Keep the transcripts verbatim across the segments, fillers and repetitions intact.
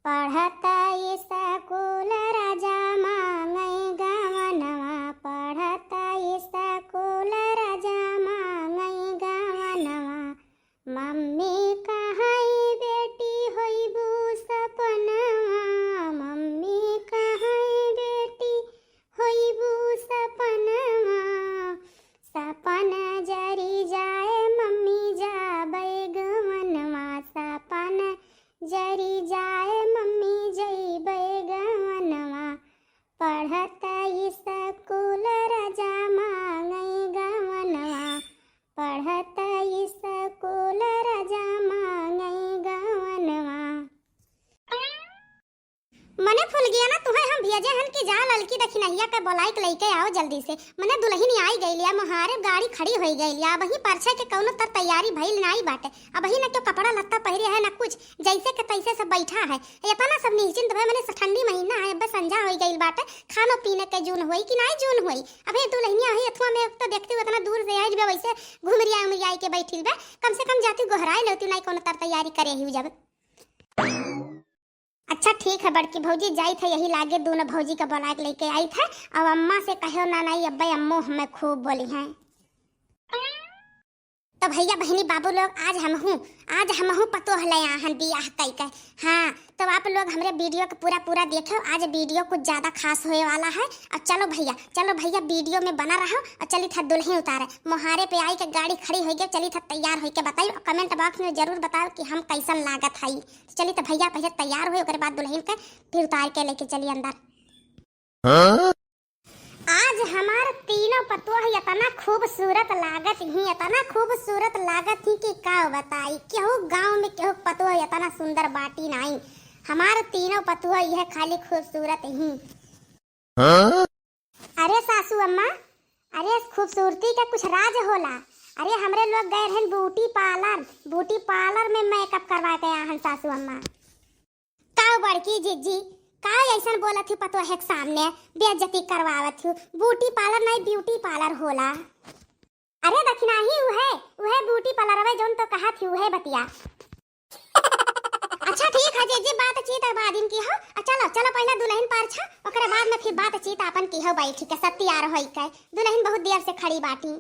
पढ़त स्कूल राजा मांगै गवनवा, पढ़त स्कूल राजा मांगै गवनवा। मम्मी कहै बेटी होइबू सपनवा, मम्मी कहै बेटी होइबू सपनवा। सपन जरी जाए मम्मी जाबै गवनवा, सपन जरी जाए मम्मी जइबै गवनवा। पढ़त स्कूल राजा मांगै गवनवा, पढ़त स्कूल राजा मांगै गवनवा। मने फुलगिया ना, तुहै हम भेजे हन कि जा ललकी दखिनहिया के बोलाई के लइके आओ जल्दी से। मने दुलहिन आई गइल या, मोहारे गाड़ी खड़ी होइ गइल या। अबहीं परछै के कउनो तर तैयारी भइल नाई बाटे। अबहीं न केउ कपड़ा लत्ता पहिरे है न कुछ, जइसे के तइसे सब बइठा है। एतना सब निहचिंत भए, मने ठंडी महीना है, अब्बे संझा होइ गइल बाटे। खानो पीने के जून होई कि नाई जून होई। अबे दुलहिनिया है अथुआ में तो देखती हूँ एतना दूर से आइल बे, वइसे घुमरिया उमरिया के बइठिल बे। कम से कम जाती गोहराइ लेती, नाई कउनो तर तैयारी करे ही जब। अच्छा ठीक है बड़की भौजी, जाइत है यही लागे दूनो भौजी के बोलाइ के लइके आइत है। अब अम्मा से कहो ना, नाई अब्बे अम्मो हमें खूब बोलिहैं। तो भइया बहिनी बाबू लोग, आज हमहू, आज हमहू पतोह ले आहन बियाह कइके। हाँ, तो आप लोग हमरे video के पूरा पूरा देखो, आज video कुछ ज्यादा खास होए वाला है। अब चलो भइया, चलो भइया video में बना रहो। और चली था दुलहिन उतारे, मोहारे पे आइके गाड़ी खड़ी होइ गई, चली था तैयार होइके बताई और comment box में जरूर बताओ कि हम कइसन लागत हई। चली तो भइया पहिले तैयार होई, ओकरे बाद दुलहिन के फिर उतार के लइके चली अंदर। हाँ? आज हमार तीनों पतोह एतना खूबसूरत लागत ही, एतना खूबसूरत लागत ही कि का बताई। केहू गाँव में केहू पतोह एतना सुंदर बाटी नाई। हमार तीनों पतोह यह खाली खूबसूरत ही। हाँ? अरे सासू अम्मा, अरे खूबसूरती का कुछ राज होला। अरे हमरे लोग गए रहन beauty parlour, beauty parlour में makeup करवा के आहन सासू अम्मा। काउ बड़की जिज्जी, काउ अइसन बोलत ही पतोह के सामने, बेइज्जती करवावत ही। Beauty parlour नाई beauty parlour होला। अरे दखिनही उहे, उहे beauty parlour वे जौन तो कहत ही उहे बतिया। अच्छा ठीक है जिज्जी, बातचीत अब बाद में किहो। आ चलो, चलो पहिले दुलहिन परछो, ओकरे बाद में फिर बातचीत आपन किहो बइठिके सब तैयार होइके। दुलहिन बहुत देर से खड़ी बाटी।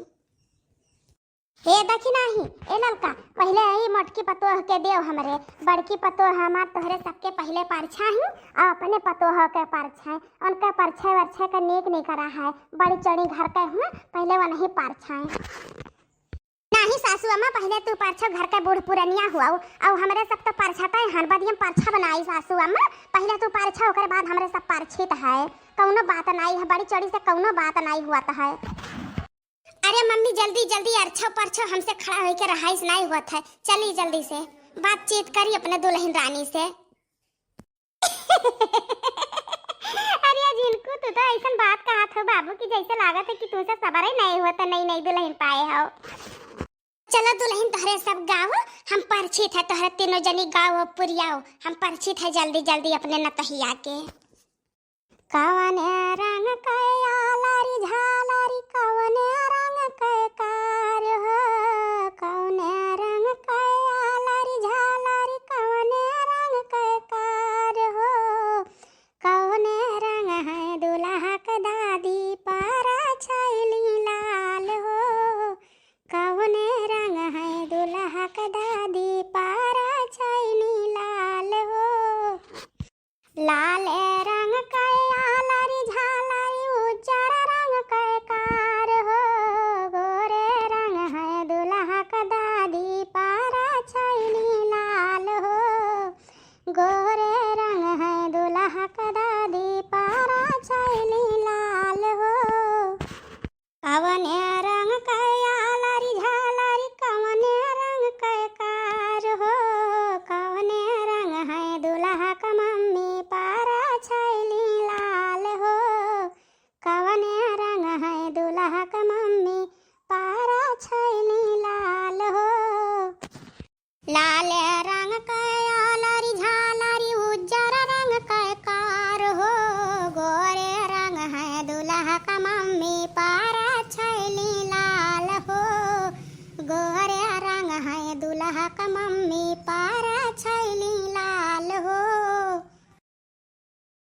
हे दखिनही, ए ललका, पहिले ई मोटकी पतोह के देव हमरे, बड़की पतोह हमार तोहरे सबके पहिले परछा ही, और अपने पतोह के परछा, उनका परछे वरछे के नीक नहीं करा है, बड़ी चढ़ी घर के हुआ, पहिले वो नहीं परछा। नाही सासू अम्मा, पहिले तू परछो, घर के बूढ़ पुरनिया हुआ, और हमरे सब तो परछता है, हन बदियम परछा बनाई सासू अम्मा, पहिले तू परछो, ओकरे बाद हमरे सब परछित है, कउनो बात नाई है, बड़ी चढ़ी से कउनो बात नाई हुआ है। अरे मम्मी, जल्दी जल्दी अरछो परछो, हमसे खड़ा होइके रहाइस नाई होत है। चली जल्दी से बातचीत करी अपने दुलहिन रानी से। अरे जिनको तू तो अइसन बात कहत हो बाबू कि जइसे लागत है कि तुमसे सबर ही नाई होत, नई नई दुलहिन पाए हो। चलो दुलहिन, तोहरे सब गाओ, हम परछित है, तोहरे तीनों जनी गाओ पुरियाओ, हम परछित है, जल्दी जल्दी अपने नतहिया के। कवने रंग के आलरी झालरी, कवने रंग के कार हो, कवने रंग के आलरी झालरी, कवने रंग के कार हो, कवने रंग है दुलहा के दादी पारा छैली लाल हो, कवने रंग है दुलहा के दादी पारा छैली लाल हो। लाल